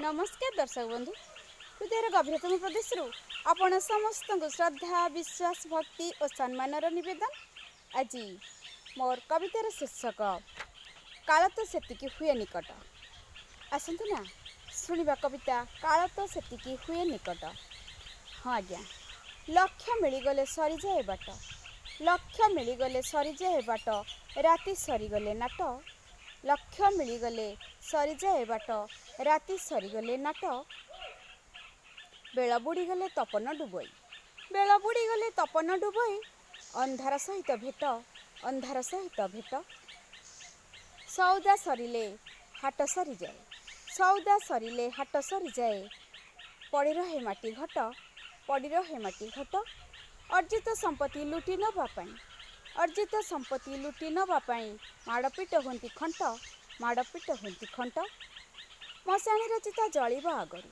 ନମସ୍କାର ଦର୍ଶକ ବନ୍ଧୁ, ହୃଦୟର ଗଭୀରତମ ପ୍ରଦେଶରୁ ଆପଣ ସମସ୍ତଙ୍କୁ ଶ୍ରଦ୍ଧା, ବିଶ୍ୱାସ, ଭକ୍ତି ଓ ସମ୍ମାନର ନିବେଦନ। ଆଜି ମୋର କବିତାର ଶୀର୍ଷକ "କାଳ ତ ସେତିକି ହୁଏ ନିକଟ"। ଆସନ୍ତୁ ନା ଶୁଣିବା କବିତା "କାଳ ତ ସେତିକି ହୁଏ ନିକଟ"। ହଁ ଆଜ୍ଞା, ଲକ୍ଷ୍ୟ ମିଳିଗଲେ ସରିଯାଏ ବାଟ, ଲକ୍ଷ୍ୟ ମିଳିଗଲେ ସରିଯାଏ ବାଟ, ରାତି ସରିଗଲେ ନାଟ। ଲକ୍ଷ୍ୟ ମିଳିଗଲେ ସରିଯାଏ ବାଟ, ରାତି ସରିଗଲେ ନାଟ। ବେଳ ବୁଡ଼ିଗଲେ ତପନ ଡୁବଇ, ବେଳ ବୁଡ଼ିଗଲେ ତପନ ଡୁବଇ, ଅନ୍ଧାର ସହିତ ଭେଟ, ଅନ୍ଧାର ସହିତ ଭେଟ। ସଉଦା ସରିଲେ ହାଟ ସରିଯାଏ, ସଉଦା ସରିଲେ ହାଟ ସରିଯାଏ, ପଡ଼ି ରହେ ମାଟି ଘଟ, ପଡ଼ି ରହେ ମାଟି ଘଟ। ଅର୍ଜିତ ସମ୍ପତ୍ତି ଲୁଟି ନେବା ପାଇଁ, ଅର୍ଜିତ ସମ୍ପତ୍ତି ଲୁଟି ନେବା ପାଇଁ ମାଡ଼ପିଟ ହୁଅନ୍ତି ଖଣ୍ଟ, ମାଡ଼ପିଟ ହୁଅନ୍ତି ଖଣ୍ଟ। ମଶାଣିର ଚିତା ଜଳିବା ଆଗରୁ,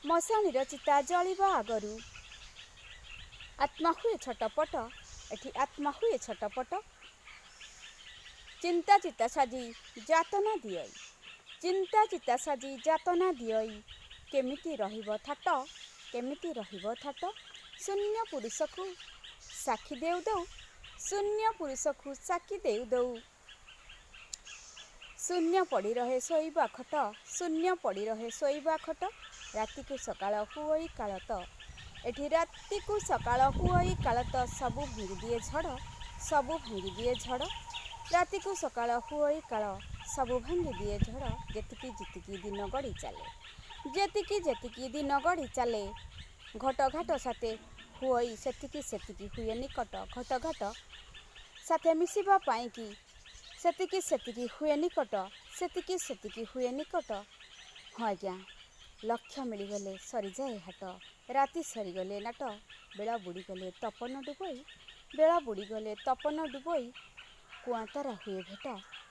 ମଶାଣିର ଚିତା ଜଳିବା ଆଗରୁ ଆତ୍ମା ହୁଏ ଛଟପଟ, ଏଠି ଆତ୍ମା ହୁଏ ଛଟପଟ। ଚିନ୍ତା ଚିତା ସାଜି ଯାତନା ଦିଅଇ, ଚିନ୍ତା ଚିତା ସାଜି ଯାତନା ଦିଅଇ, କେମିତି ରହିବ ଥାଟ, କେମିତି ରହିବ ଥାଟ। ଶୂନ୍ୟ ପୁରୁଷକୁ ସାକ୍ଷୀ ଦେଉ ଦେଉ, ଶୂନ୍ୟ ପୁରୁଷକୁ ସାକ୍ଷୀ ଦେଉ ଦେଉ, ଶୂନ୍ୟ ପଡ଼ି ରହେ ଶୋଇବା ଖଟ, ଶୂନ୍ୟ ପଡ଼ି ରହେ ଶୋଇବା ଖଟ। ରାତିକୁ ସକାଳ ହୁଅଇ କାଳ ତ, ଏଠି ରାତିକୁ ସକାଳ ହୁଅଇ କାଳ ତ, ସବୁ ଭାଙ୍ଗିଦିଏ ଝଡ଼, ସବୁ ଭାଙ୍ଗିଦିଏ ଝଡ଼। ରାତିକୁ ସକାଳ ହୁଅଇ କାଳ, ସବୁ ଭାଙ୍ଗିଦିଏ ଝଡ଼। ଯେତିକି ଯେତିକି ଦିନ ଗଡ଼ି ଚାଲେ, ଯେତିକି ଯେତିକି ଦିନ ଗଡ଼ି ଚାଲେ, ଘଟ ଘାଟ ସାଥେ ହୁଅଇ ସେତିକି ସେତିକି ହୁଏ ନିକଟ। ଘଟ ଘାଟ ସାଥେ ମିଶିବା ପାଇଁକି ସେତିକି ସେତିକି ହୁଏ ନିକଟ, ସେତିକି ସେତିକି ହୁଏ ନିକଟ। ହଁ ଆଜ୍ଞା, ଲକ୍ଷ୍ୟ ମିଳିଗଲେ ସରିଯାଏ ହାଟ, ରାତି ସରିଗଲେ ନାଟ। ବେଳ ବୁଡ଼ିଗଲେ ତପନ ଡୁବଇ, ବେଳ ବୁଡ଼ିଗଲେ ତପନ ଡୁବଇ, କୁଆଁ ତାରା ହୁଏ ଭେଟ,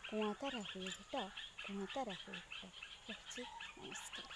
କୁଆଁ ତାରା ହୁଏ ଭେଟ, କୁଆଁ ତାରା ହୁଏ ଭେଟ। ରହୁଛି, ନମସ୍କାର।